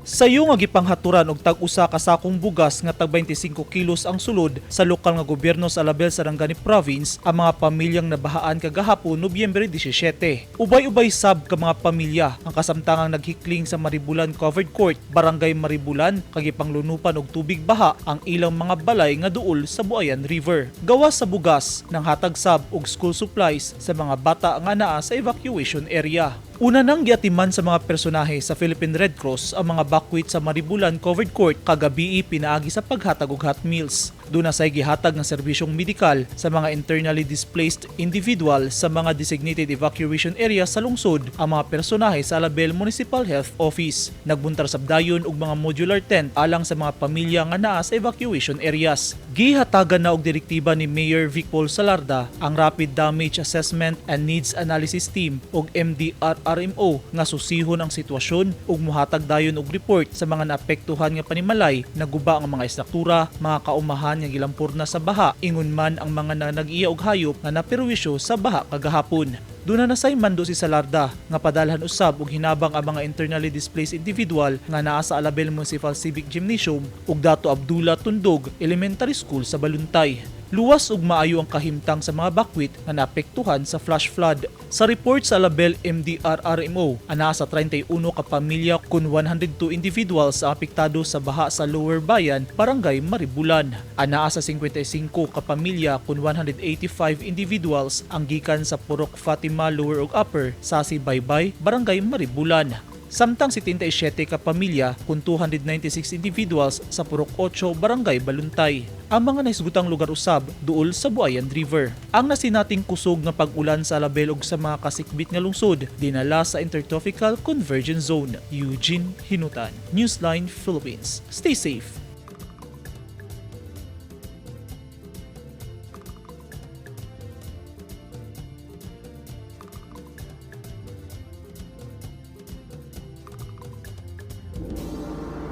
Sayo nga gipanghaturan og tag-usa ka sakong bugas nga tag 25 kilos ang sulod sa lokal nga gobyerno sa Alabel, Sarangani Province ang mga pamilyang nabahaan kagahapon, Nobyembre 17. Ubay-ubay sab ka mga pamilya ang kasamtangang naghikling sa Maribulan Covered Court, Barangay Maribulan, kag gipanglunupan og tubig baha ang ilang mga balay nga duol sa Buayan River. Gawas sa bugas, nanghatag sab og school supplies sa mga bata nga naa sa evacuation area. Una nang giatiman sa mga personahe sa Philippine Red Cross ang mga bakwit sa Maribulan Covered Court kagabii pinaagi sa paghatag og hot meals. Duna say gihatag nga serbisyong medikal sa mga internally displaced individual sa mga designated evacuation area sa lungsod ang mga personahe sa Alabel Municipal Health Office. Nagbuntar sab dayon og mga modular tent alang sa mga pamilya nga naa sa evacuation areas. Gihatagan na og direktiba ni Mayor Vic Paul Salarda ang Rapid Damage Assessment and Needs Analysis Team og MDRRMO nga susihon ang sitwasyon ug muhatag dayon og report sa mga naapektuhan nga panimalay na guba ang mga estruktura, mga kaumahan nga gilampor na sa baha, ingon man ang mga nag-iya og hayop nga naperwisyo sa baha kagahapon. Duna na say mando si Salarda nga padalhan usab og hinabang ang mga internally displaced individual nga naa sa Alabel Municipal Civic Gymnasium ug Dato Abdullah Tundog Elementary School sa Baluntay. Luwas ug maayo ang kahimtang sa mga bakwit nga naapektuhan sa flash flood. Sa report sa Alabel MDRRMO, anaa sa 31 ka pamilya kun 102 individuals ang apektado sa baha sa Lower Bayan, Barangay Maribulan. Anaa sa 55 ka pamilya kun 185 individuals ang gikan sa Purok Fatima Lower ug Upper, Sasi Baybay, Barangay Maribulan. Samtang 77 ka pamilya kun 296 individuals sa Purok 8, Barangay Baluntay. Ang mga nahisgutang lugar usab duol sa Buayan River. Ang nasinating kusog nga pag-ulan sa Alabel ug sa mga kasikbit nga lungsod dinala sa Intertropical Convergence Zone. Eugene Hinutan, Newsline Philippines. Stay safe.